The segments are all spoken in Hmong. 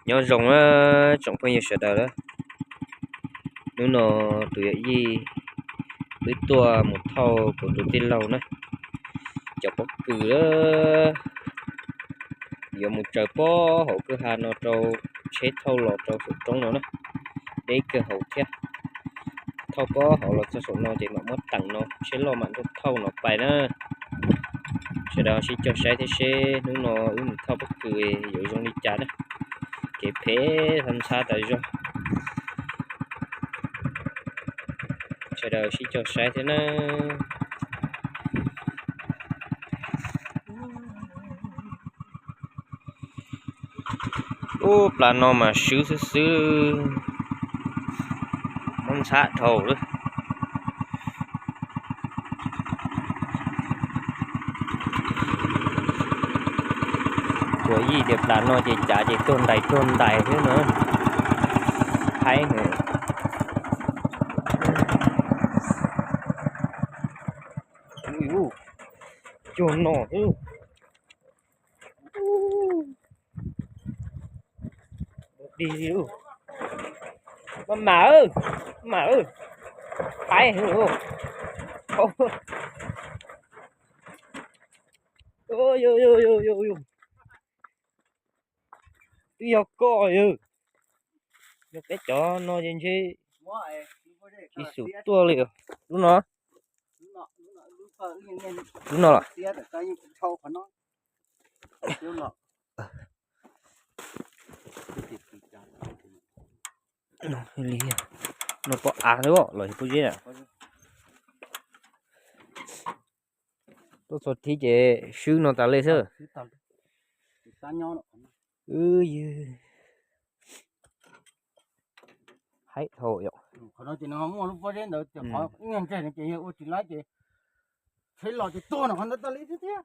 Nyob zoo na tsoom phooj ywg sawv daws na, hnub no tus yawm yij wb tuaj mus thauj kuv tus tij laug na cov pob kws na, yuav mus tsaws pob hauv kwj ha no rau tsheb thauj los rau saum roob no na, deb kawg hauv thiab. Thauj pob hauv los txog saum no ces mam muab teem no tsheb loj mam nrog thauj no pais na. Sawv daws sib cog saib thiab seb hnub no wb mus thauj pob kws yuav zoo li cas na. Kev phem ntxhab tas zog. Sawv daws sib cog saib thiab na. Ub, plas no mas swb xwb xwb, muab ntxhab dhau lawm. Tus yij tias plas no ces cav ces tuag ntais tuag ntais xwb no. Haib, cuag no xwb. Dig li, maj mam, maj mam, haib. Twb yog koj yog, yog peb cov no ces ntshe tsis xum tuaj li. Lub no, lub no los, no pob av xwb los yog pob zeb na. Tuaj txog thib ces swb no tas li xwb. Wb yog haib dhau yom. Qhov no ces nws ho muaj lub pob zeb ntawd ces qhov ib nyuag ntseg no ces yog ua tsis laib ces tsheb los ces tuag no qhov ntawd tas li thiab thiab.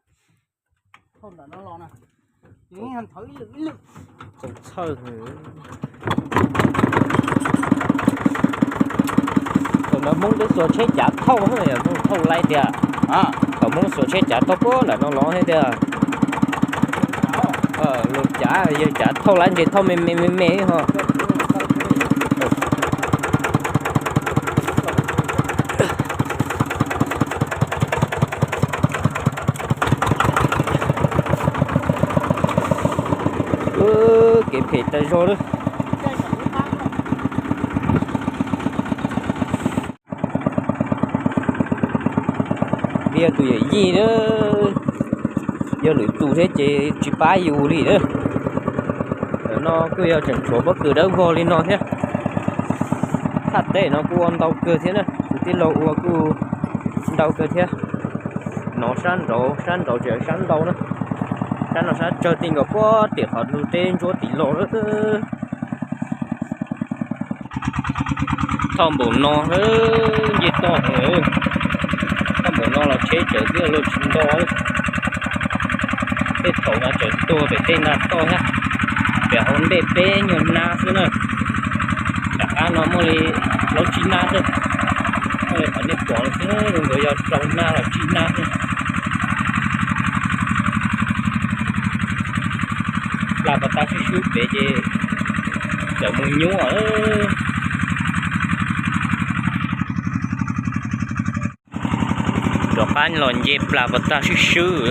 Thauj ntawm no los na, ces ib nyuag ntawd ib lwm ib lwm. Txaus txhawj. Thaum ntawd Hmoob twb xuas tsheb cav thauj, Hmoob thauj laib tiag. Thaum Hmoob xuas tsheb cav thauj puag nram no los thiab tiag. Luag cav, yawg cav thauj laib ntshe thauj me me me me ho. Kev phem tag zog lawm. Yog tus yawm yij, yog lwm tus thiab ces tsis pab yus li. Ntawm no kuj yog tseem tshuav pob kws dawb vog li no thiab. Thaj teb no kuj ua ntau kawg thiab na, tus tij laug ua kuj ntau kawg thiab. Nov sab nraud, sab nraud tseem sab ntau na. Sab no sab tsawg ti nkaus puag tim qhov ntug teb ntsuab tim los lawm. Thauj npaum no, nce toj heev. Thauj npaum no los tsheb tseem twb luag tsis nto. Tej thaum mas tseem tuag pem tej nag toj thiab. Pem hauv ntej peb nyuag nab xwb na. Nram qab no muaj li plaub tsib nab xwb. Muaj li qhov nej pom xwb, nkawd yog rau nab los tsib nab xwb. Plas pas tas swb swb pem ces txawm mus nyuaj. Rov qab los nce plas pas tas swb swb.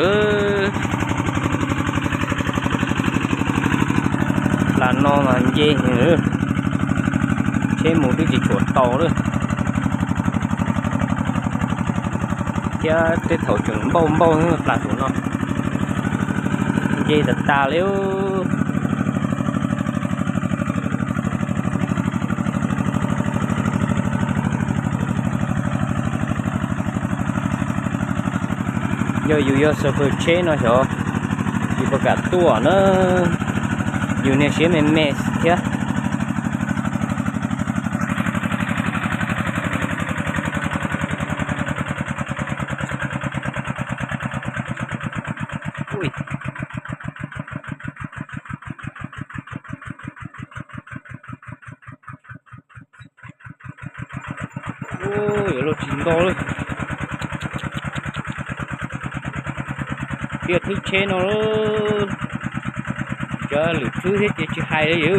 Plas no mas nce heev, tsheb mus twb tsis tshua tau lawm. Thiab tej thaum tseem npauj npauj plas tus no, nce tas tas li. Yog yus yog xov fwm tsheb no xyov yus puas kam tuaj na, yus niag siab me me thiab. Yuav luag tsis nto lawm. Tiaj thwb tsheb no lawm. Cov lwm xwb thiab ces tsis hais li.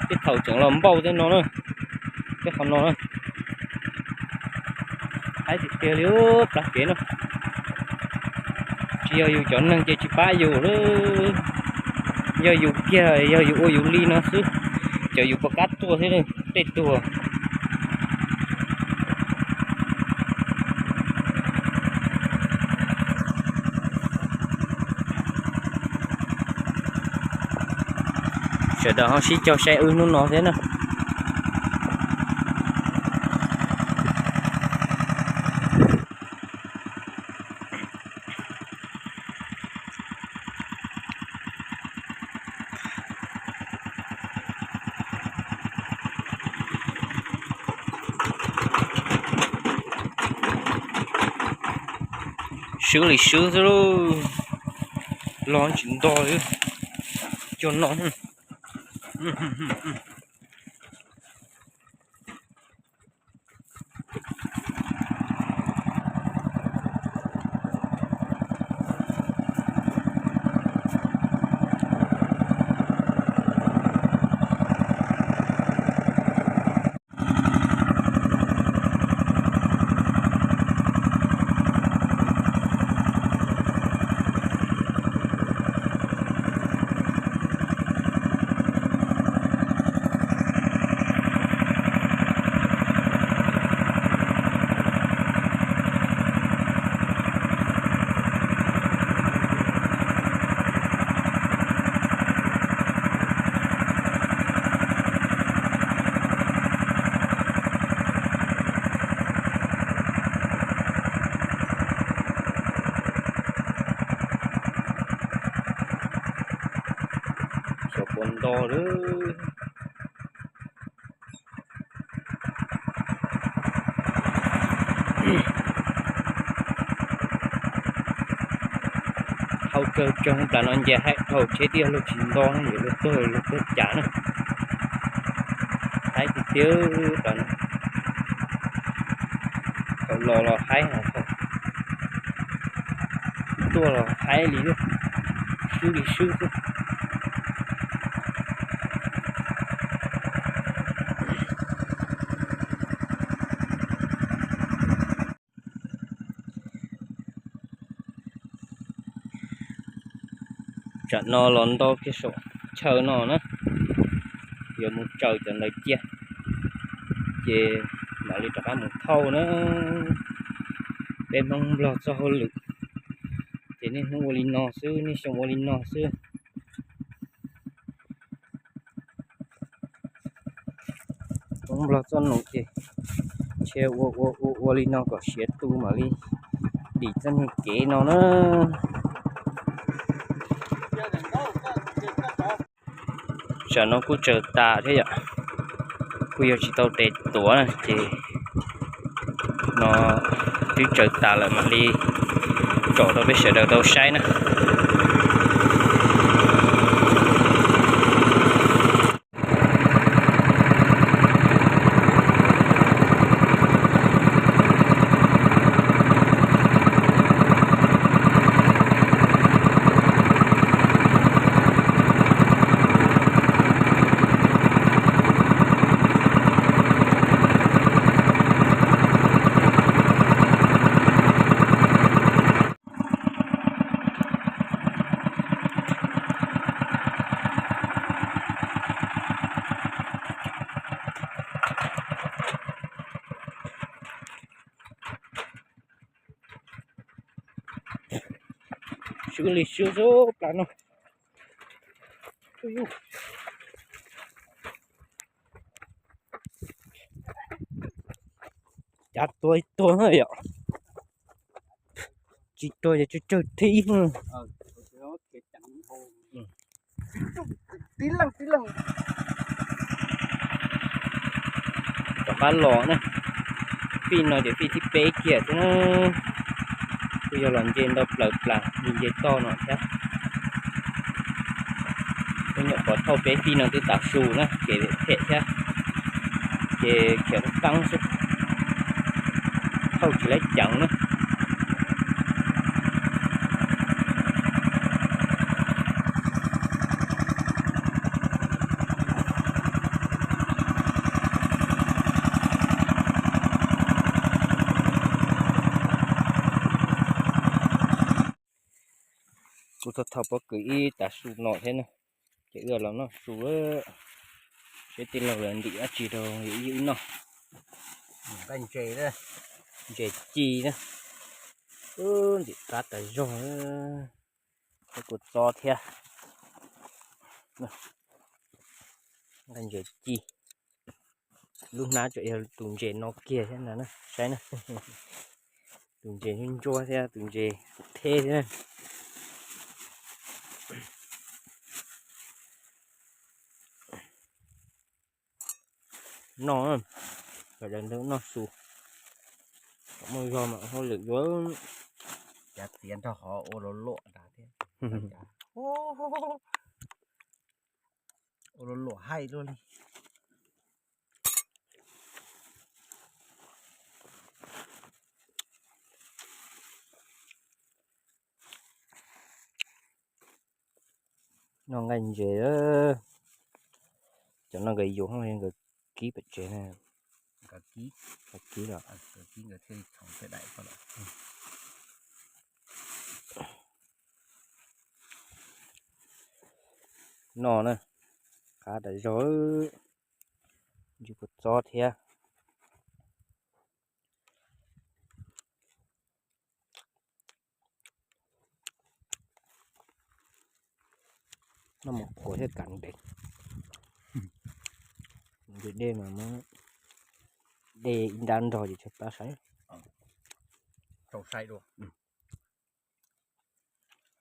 Tej thaum tseem los npauj tej no na, tej qhov no na. Haib tiag tiag li plab kev no. Tsis yog yus cov neeg ces tsis pab yus lawm. Yog yus kiag, yog yus ua yus li no xwb, cov yus puas kab tuaj thiab tej tuag. Sawv daws ho sib caug saib wb hnub no thiab na. Swb li swb xwb lauj, los tsis nto li. Cua no. Xyov puas nto lawm. Dhau tsawg tsawg plas no nce haib dhau tsheb tiaj luag tsis nto na, luag tuag luag tuag cas na. Haib tiag tiag plas no. Thaum los los haib, thaum tuaj los haib li, swb li swb xwb. Tsam no los nto kiag saum chaw no na, yuav mus tsaws cov ntawd cia, ces mam li rov qab mus thauj na. Peb Hmoob Nplog txoj hauj lwm ces niaj hnub ua li no xwb, niaj xyoo ua li no xwb. Hmoob Nplog txoj num ces ntshe ua ua ua ua li no kom siav tu mam li dim txoj niag kev no na. Tsam no kuj tsaws tas thiab yom, kuj yog tsis tau tes tuav na ces no twb tsaws tas lawm mam li tsom rau peb sawv daws tau saib na. Swb li swb xwb plas no. Cav tuag ib tuag na yom. Tsis tuag ces tsawg tsawg thib. Rov qab los na, fij no ces fij thib peb kiag thiab na. Kuj yog los nce ntau plaws plas li nce toj no thiab. Kuj nyuam qhuav thauj peb fij no twb tav su na, kev phem thiab, ces khiav qeeb xwb, thauj tsis laib ceev na. Kuv tau thauj pob kws ib tav su no thiab na, ces wb los noj su, seb tij laug lawv ntim dab tsi rau wb noj. Nqaij ntses, ntses ci na, ntim qab tas zog, thiab kua txob thiab. Nqaij ntses ci, lub hnab tseem yog tus ntses no kiag thiab ntag na, saib na. Tus ntses ntsuab ntsuab thiab tus ntses theb thiab. Noj, sawv daws nrog noj su, kom muaj zog mam hauj lwm dua. Cav txiav nrog qhov ua luam luam nrad thiab. Ua luam luam haib luaj li. Noj nqaij ntses, cov no nkawd yuav nkawd kib pem tsev na. Nkawd kib los, nkawd kib nkawd thiaj li txhoov tej daim ko lawm. Noj na, qab tas zog, ntsib kua txob thiab. Noj mov qhuav thiab kav ntev. Dej mas muab dej ib nrab nrog ces tshaib plab saib. Rau sai dua.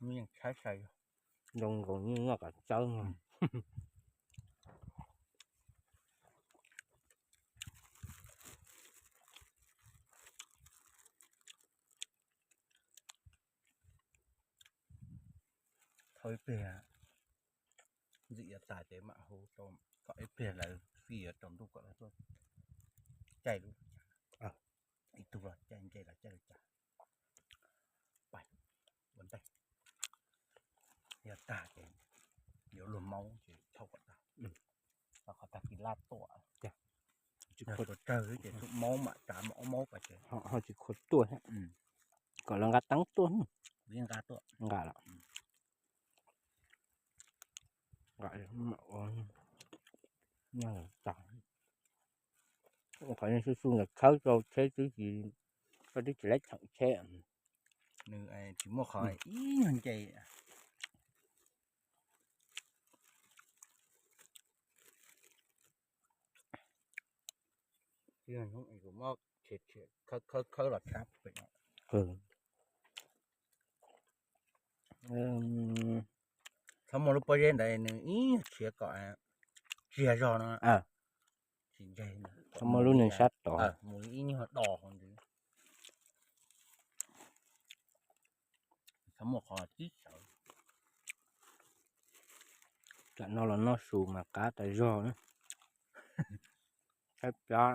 Yeej tshaib sai, zoo nkaus noj kav tsawb no. Thauj ib pliag, ntxim yuav tas ces mam hu rau, kom ib pliag lawv fij yuav tsaus ntuj kom lawv tuaj caij lub, ib tug los caij ntses los caij lub cas. Pais ua ntej, yog tag ces yuav luag maub ces thauj kom tag, qhov tag kis laj tuaj. Yog tuaj tsawg ces maub mam tsav maub maub ko ces ho tsis khuav tuaj thiab. Kom lawv nqa teeb tuaj, nqa tuaj, nqa los. Nqa, ua, nqa tag. Qhov su su ntawd khawb rau tsheb twb tsis, koj twb tsis laib cheem tsheb. Nws tsis muaj qhov ib nyuag nce. Khawb khawb los tshab pem. Txhob muaj lub pob zeb ntawd nws ib nyuag tshiav kom tsiag zog no. Tsis ntse, txhob muaj lub nws sab tod, mus ib nyuag do hauv ntawd. Txhob muaj qhov tib sawv. Tam no los noj su mas qab tas zog na. Tshaib plab.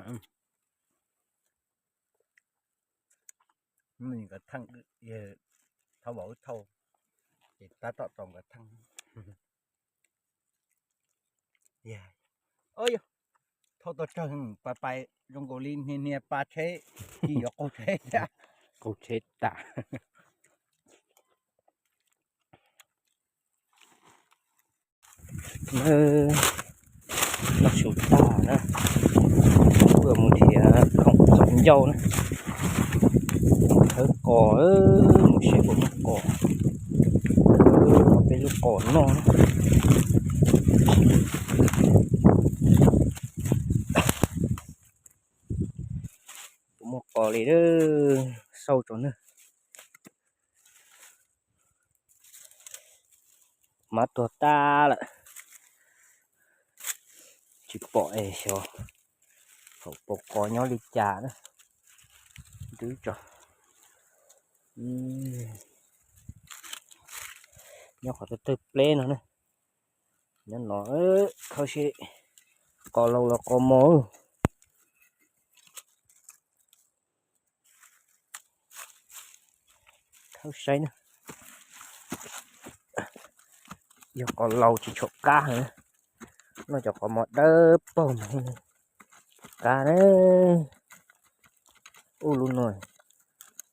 Nkawd theej, thauj vauv wb thauj, ces tab tom tau nkawd theej. Yog, thauj tau tsawg, pais pais zoo nkaus li hnia hnia pa tsheb, tsis yuav qaug tsheb thiab. Qaug tsheb tas. Noj su tag na, kuj mus nrhiav khoom txog ncauj na, khawb qos, mus seb puas muaj qos, peb lub qos noj na. Puas muaj qos li, xauj tso na. Mab tuag tag lawm, tsis pom es xyov hauv paus qos nyob li cas na. Twb tso, nyob qhov tawg tawg pleb no na. Nyob no, khawb seb qos laus los qos mos. Khawb saib na, yog qos laus tsis tshua qab heev, noj cov qos mos dawb paug mas qab na. Ub, lub no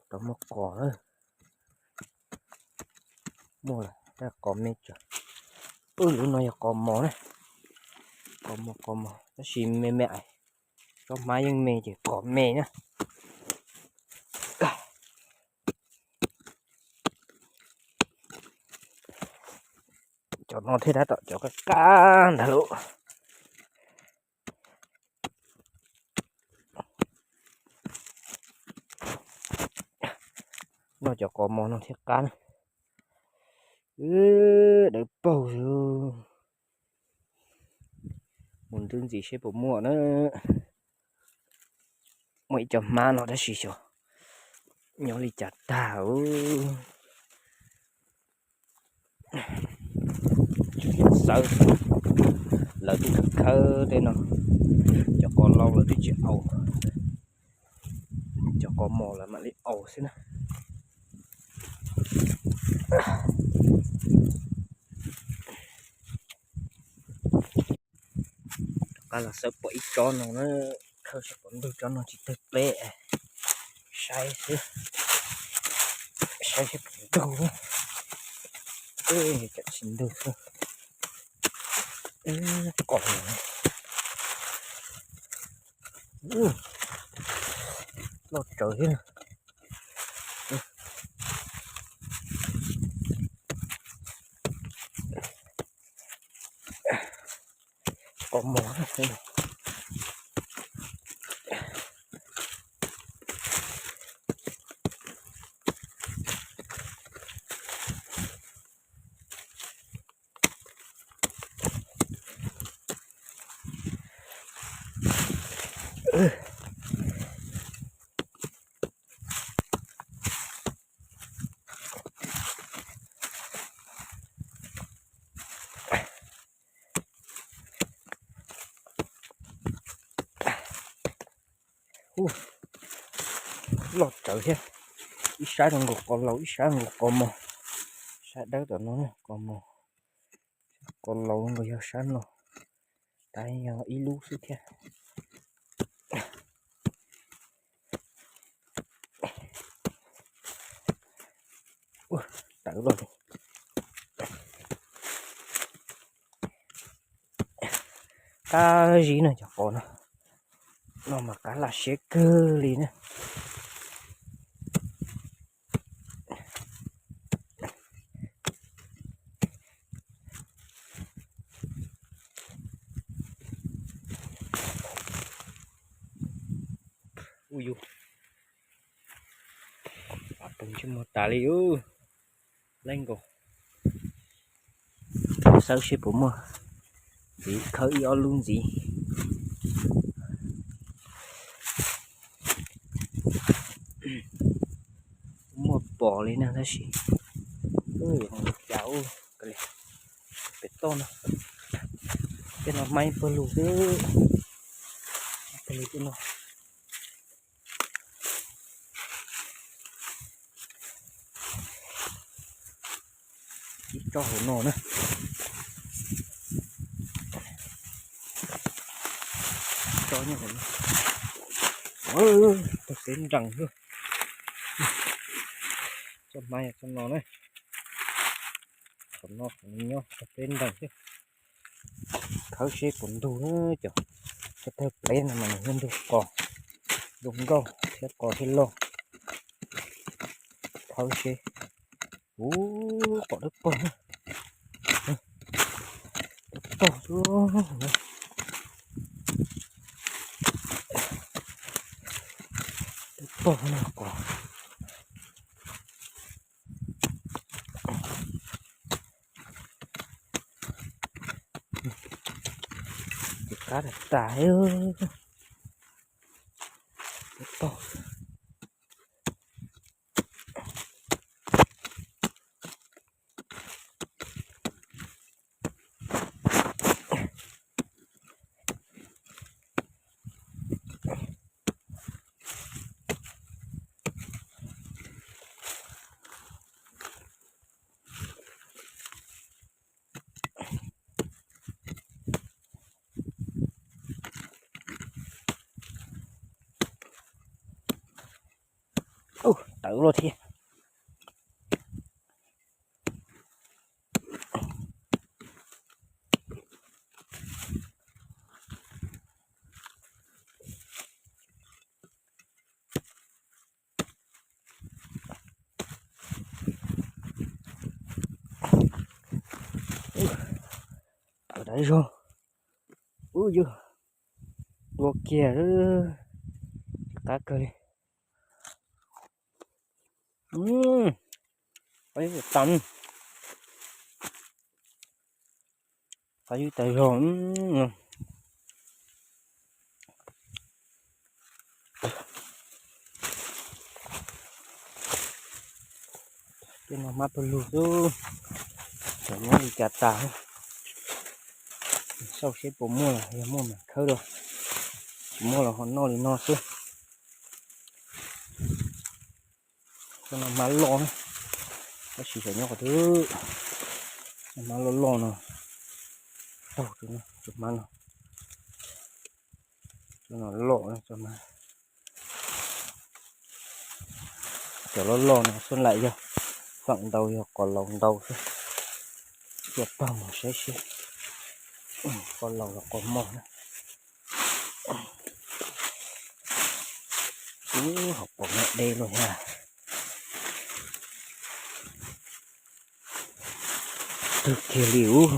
tau muaj qos, muaj lawm. Qos me tsawv. Ub, lub no yog qos mos na. Qos mos, qos mos tab sis me me, tsob hmab yeej me ces qos me na. Cov no thiaj tab tom cov qab qab ntag lauj. Noj cov qos mos no thiaj qab na. Dawb paug. Mus ntwb ntxiv seb puas muaj na. Muaj ib co hmab no tab sis xyov nyob li cas tag. Xawb, lawv twb khawb khawb tej no, cov qos laus lawv twb tsis aus, cov qos mos lawv mam li aus xwb na. Rov qab los xawb pom ib tsob no na, khawb seb puas ntug, tsob no tsis tawg pleb. Saib xwb, saib seb puas ntug. Eb, tsis ntug xwb. Qos loj tsawv thiab. Qos mos. Ub, loj tsawv thiab. Ib sab zoo nkaus qos laus, ib sab nkaus qos mos. Sab dawb tom no qos mos, qos laus nkaus yog sab no, tas yog ib lub xwb thiab. Tawv loj li. Qab zib no cov qos no, no mas qab lam siab kawg li na. Ub yus, pom tus ntsej muag tas li ub. Leej nkaus. Xawb seb puas muaj ntxiv, khawb ib ob lub ntxiv. Muaj pom li na tab sis cas ub, pem toj no, tej no hmab ib pawg lug xwb, pawg lug tej no. Ib tsob hauv no na. Tsob nyob hauv no. Tau peb nrees xwb. Tsob hmab yog tsob no na. Qhov no qhov no nyob tau peb nrees xwb. Khawb seb puas ntug na cov, cov tawg pleb no mas nws yeej ntug qos, ntug nkauj thiab qos thiaj loj. Khawb seb. Ub, pom dawb paug, dawb paug, dawb paug no qos. Tus kab tas tas, dawb paug. Ub, tawv luaj thiab. Zog, ub yug, dua kiag, qab kawg li. Qab yug tas, qab yug tas zog. Tej no hmab pawg lug xwb, tseem muab li cas tas. Xauj seb puas muaj, yog muaj mas khawb dua, tsis muaj los ho noj li no xwb. Cov no hmab loj, tab sis xyov nyob qhov twg. Hmab loj loj no, taug tus hmab no, cov no loj, cov loj loj no xwb lam yog, feem ntau yog qos laus ntau xwb. Cia pog mus saib seb qos laus los qos mos na. Ub, ho pom nyob deb luaj thiab. Twg kiag li ub.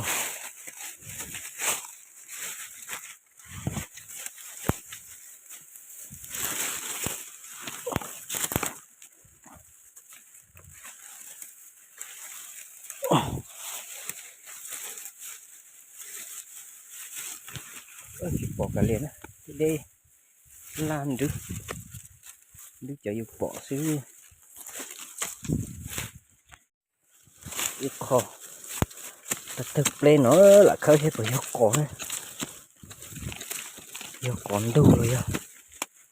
Tsis pom kav liam na, deb laj nrwb, nrwb cov yus pom xwb. Ib qho tawg pleb no, lam khawb seb puas yog qos ne, yog qos ntug los yog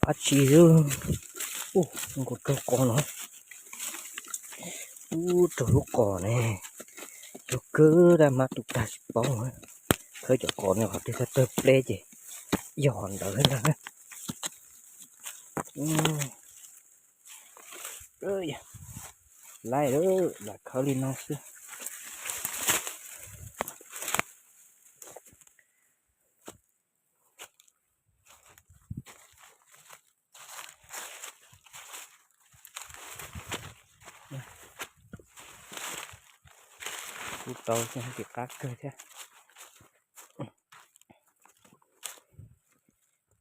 dab tsi. Ub, nkaus raug qos no, ub, raug lub qos ne, raug kawg, dab hmab tu tag tsis paub. Khawb cov qos no qhov twg tawg pleb ces yog qhov ntawd ntag. Laib lawm, lam khawb li no xwb. Kuj tau, ces qab kawg thiab.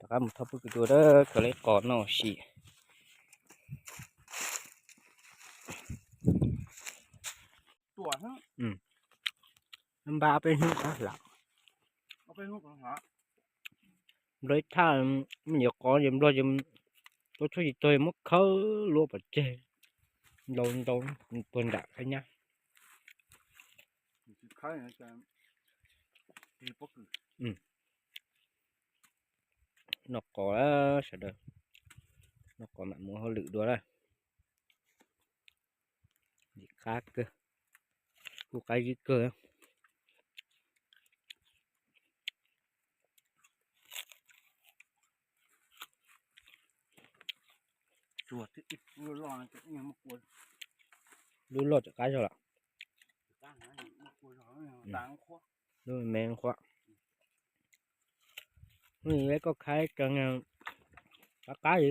Rov qab mus thauj pub kws dua, khaws li qos noj sim. Npaj ob peb hnub qab lam. Nplog ib thaj, me nyuam qos ces nplog ces tua tshuaj tsis tuag muab khawb luaj pov tseg, ntau ntau puag nram qab nyab. Noj qos sawv daws, noj qos mam mus hauj lwm dua lawm. Qab kawg, kuj qab zib kawg. Lub loj tom qab zog lawm. Lub me qhuav. Lub me koj khaib qab qab li.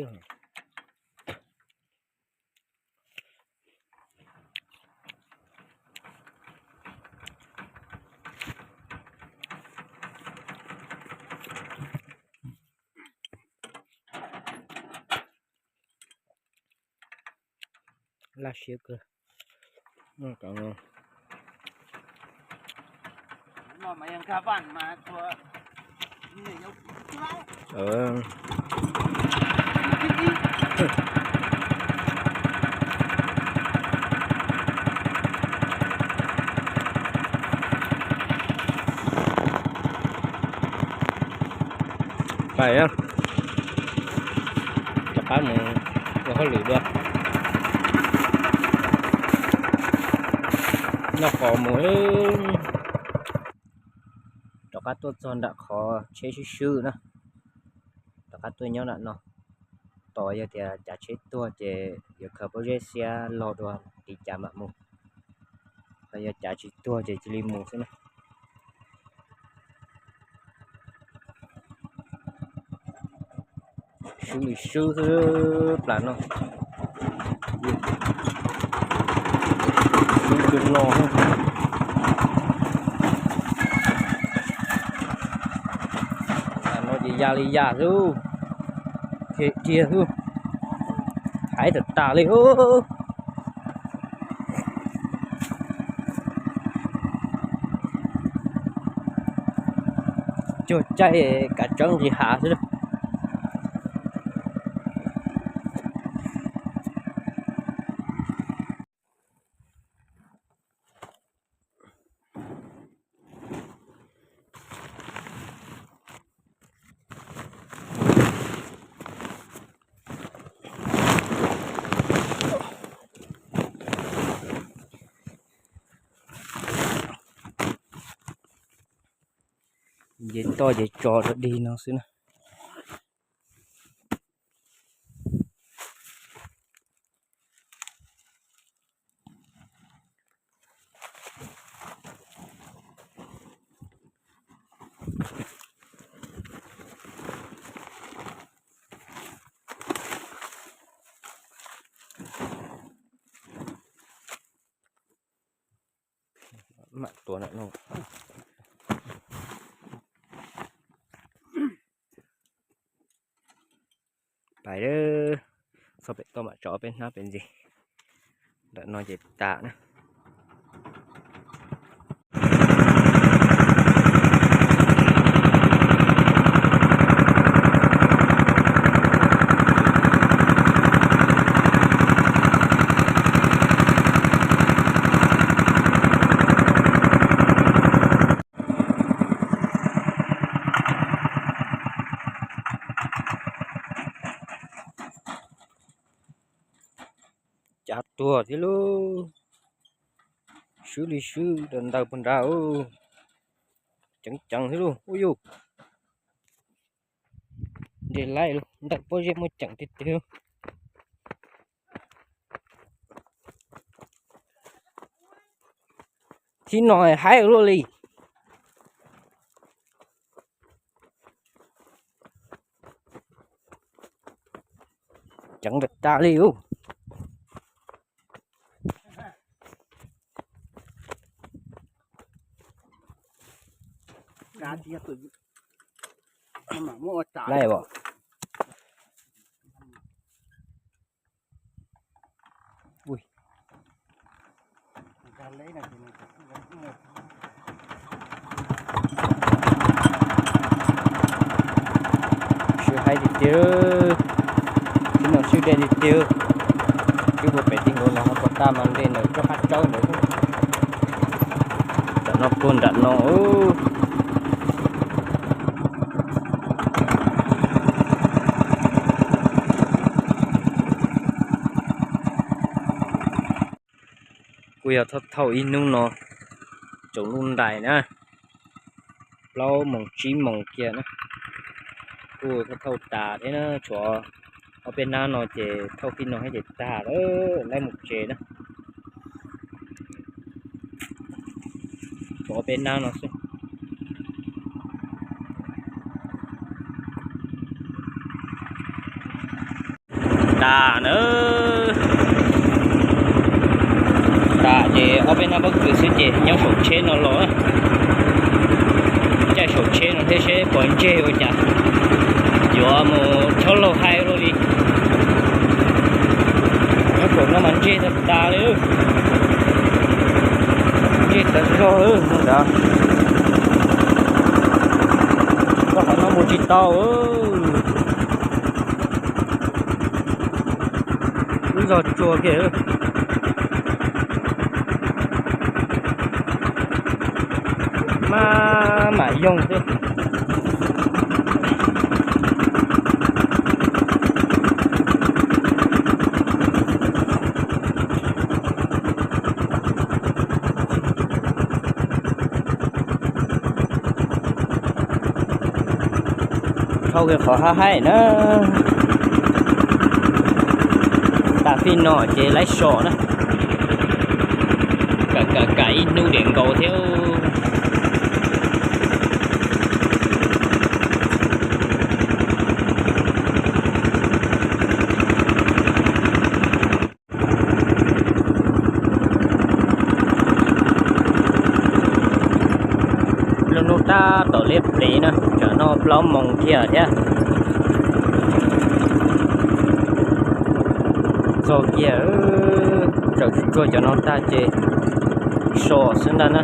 Laj siab kawg. Pais, rov qab mus ua hauj lwm dua. Noj qos mus, rov qab tuaj txog nram qhov tsheb swb swb na, rov qab tuaj nyob nram no. Tos yog tias cav tsheb tuag ces yuav khaws pob zeb xiab log dua tiv cav mam mus, ho yog cav tsis tuag ces cia li mus xwb na. Swb li swb xwb plas no. Swb kawg no. ya li ya xwb, hem dhia xwb, hais tag tas li. Cuag caij kav tsawb nqis hav xwb. Nce toj ces tso rau dig no xwb na. Mam tuav ntawm no. Pais, txog pem toj mam tso ob peb hnab pem ntxiv. Ntawm no ces tas na. Cav tuag thiab lauj. Swb li swb, ntaws puag nrad. Ceev ceev thiab lauj. Ub yuj, nres laib lauj, ntaws pob zeb muaj ceem tiag tiag. Thib no haib ua luaj li. Ceev tas tas li ub. Laib os. Swb haib tiag tiag, tib no swb deb tiag tiag. Twb puag pem ti nkaus no ho puag ta mas nres ntawm tsob qab tsawb ntawd. Tam no puag nram no. Kuj yog thauj thauj ib hnub no tsaus ntuj ntais na, plaub moos tsib moos kiag na, kuj thauj thauj tas thiab na, tshuav ob peb hnab no ces thauj tib no thiab ces tag lawm, laib mus tsev na. Tshuav ob peb hnab no xwb. Tas na, tas ces ob peb hnab pob kws xwb ces nyob saum tsheb no los. Caij saum tsheb no thiab seb puas ntseg ua cas, yuav mus chob laug hais luaj li. Nyob saum no mas ntseg tag tas li, ntseg tas zog no ntag. Koj qhov no mus tsis tau. Lub zog tsuag kiag. Maj mam yoog xwb. Dhau kiag qhov hab haib na. Tas fij no ces laib so na. Kam kam kam ib hnub diam nkaus thiab. Lub hnub tab tom liab pliv na, tsam no plaub moos kiag thiab. Txog kiag, tsaws tsuag cov no tag ces so xwb ntag na.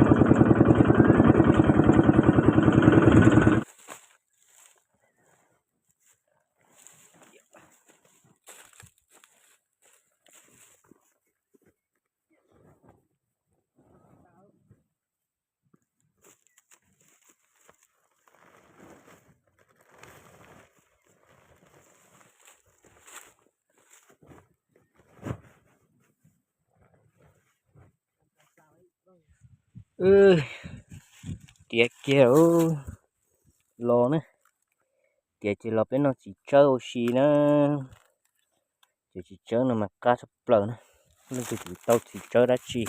Tiav kiag los na, tiav ces los peb noj txiv tsawb ua si na. Ces txiv tsawb no mas qab tshaj plaws na, leej twg tsis tau txiv tsawb dab tsi.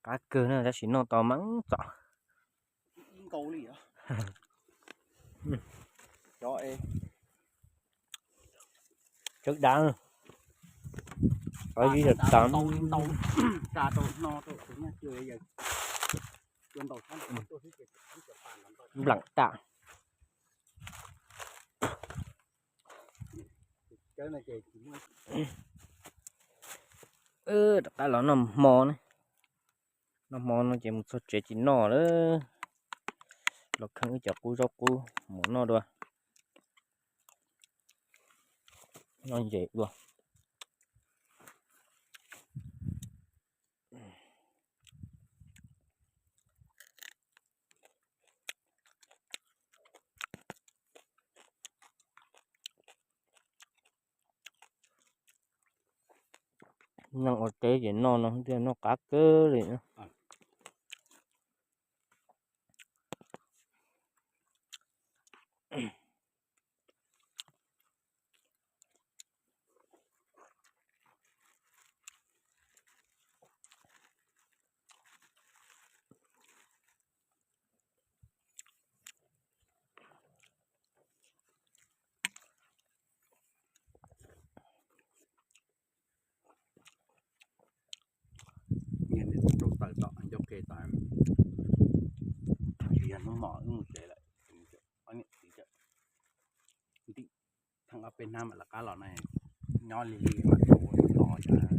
Qab kawg na, tab sis noj tau mas txom. Tsawb dab, qab zib zog tas. Nplam tas. Rov qab los noj hmo ne. Noj hmo no ces mus txog tsev tsis noj lawm. Los kheej wb cov qub zaub qub mus noj dua. Noj ntses dua. Neeg ua teb ces noj no thiaj noj qab kawg li. Ncau qe tas, hnub no wb mus tsev lawm. Ob niam txiv ntim theej ob peb hnab mam lawv qab los na, nyob lig lig mas ua tau.